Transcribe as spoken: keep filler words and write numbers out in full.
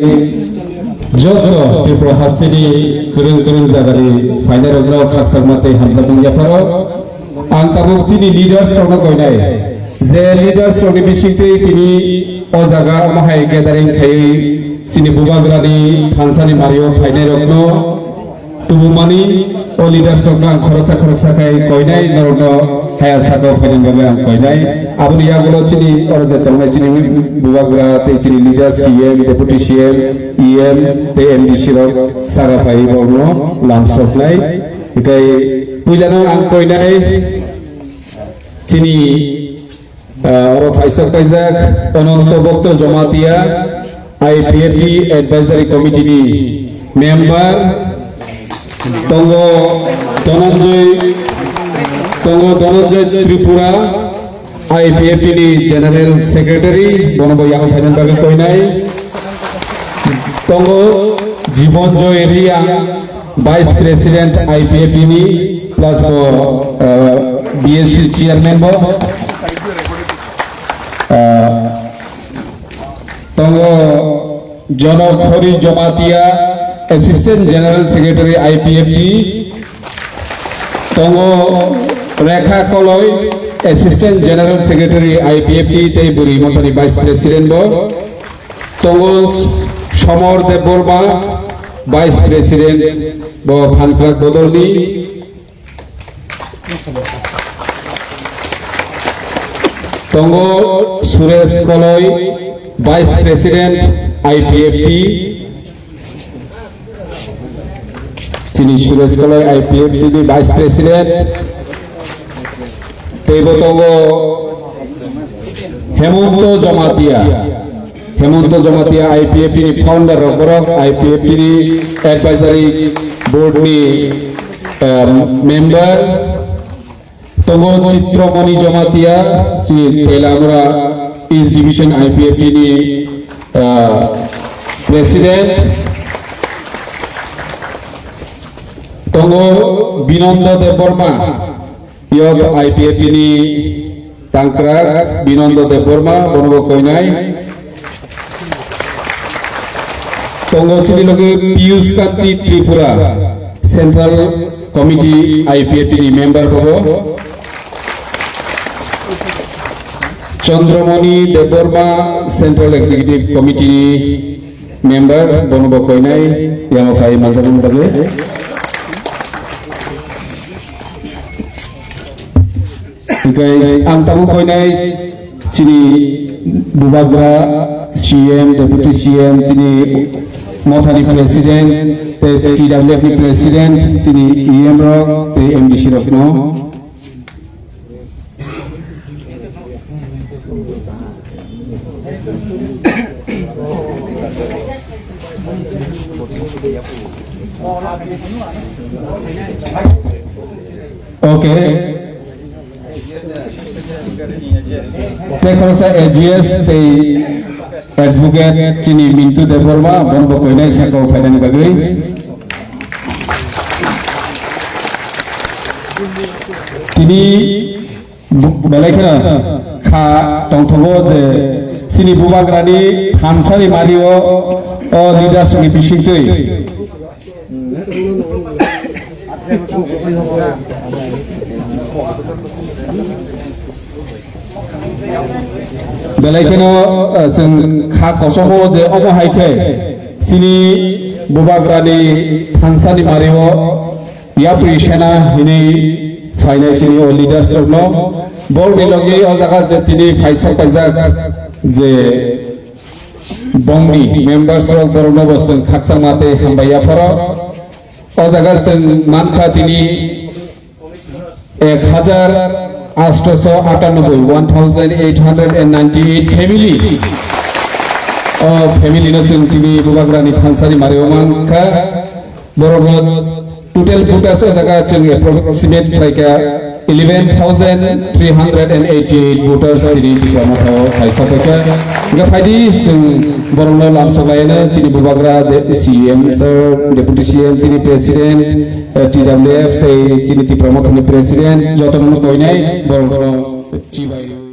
Joto Tripura hasteni kwrwng kwrwng jagani phainairokno khakchangma tei hamjakmung yapharo. Ang tabuk chini leaders rokno koinai, je leaders rokni bisingtwi tini o jaga omo hai gathering khaiwi chini bubagrani thansani mario phainairokno tubumani o leaders rokno ang khoroksa khoroksa khai koinai, norokno haya saka o phainani bagwi ang koinai. Aboni yagulo chini oro je tongnai chini bubagra tei chini leader C M, deputy C M, E M tei M D C rok saka phai borokno lamsoknai. Hinkhe puilano ang koinai chini Ah, oro phaisok paijak Ananto Bhakta Jamatia, I P F T Advisory Committee ni member, tongo Dhananjay, tongo Dhananjay Tripura, I P F T ni General Secretary, bono bo yang phainani bagwi koinai. Tongo Jibon Joy Riang, Vice President I P F T ni, plus bo, uh, B S C Chairman bo. Uh, tongo Jonok Hori Jomatia, Assistant General Secretary I P F T. Tongo Rekha Koloi, Assistant General Secretary I P F T tei Bwrwi Mothani Vice President bo. Tongo Somor Debbarma, Vice President bo Phankhrak Bodolni. Tongo Suresh Koloi, Vice President I P F T. Chini Suresh Koloi I P F T ni Vice President. Teibo tongo Hemonto Jamatia. Hemonto Jamatia I P F T ni founder rok borok, I P F T ni advisory board ni, um, member. Tongo Chitramani Jamatia, chini Teilamura East Division I P F T ni, uh, president. Tongo Binondo Debbarma, Youth I P F T ni tangkrak Binondo Debbarma, bono bo koinai. Tongo chini logi Piyush Kanti Tripura, Central Committee I P F T ni member bobo. Chandramani Debbarma, Central Executive Committee ni member, bono bo koinai, yang phai manjak bagwi. Hinkhe ang tabuk koinai chini bubagra C M, Deputy C M, chini Mothani President, tei T W F ni President, chini E M rok, tei M D C rokno. Okay. Tei khoroksa A G S tei advocate chini Mintu Debbarma, bono bo koinai saka o phainani bagwi. Tini belai kheno kha tongthogo je chini bubagrani thansani mario o leaders ni bisingtwi. Belai kheno, eh, chwng kha kosogo je omo hai khe chini bubagrani thansani mario yapri sena hinwi phainai chini o leaders rokno. Borokni logi o jaga je tini phaisok paijak je bongni members rok, borokno bo chwng khakchangma tei hambai yapharo. O jaga chwng mankha tini ek hajar atsho atanoboi, one thousand eight hundred and ninety-eight family. O family no chwng tini bubagrani thansani mario mankha. Borokno total voters o jaga chwng approximate khlaikha eleven thousand three hundred and eighty-eight voters tini Tipra Motha o phaisa paikha. Hingkhe phaidi chwng borokno lamsok laino chini bubagra de-, C M sir, deputy C M, tini president, eh, T W F tei chini Tipra Mothani president jotono koinai borokno chibai.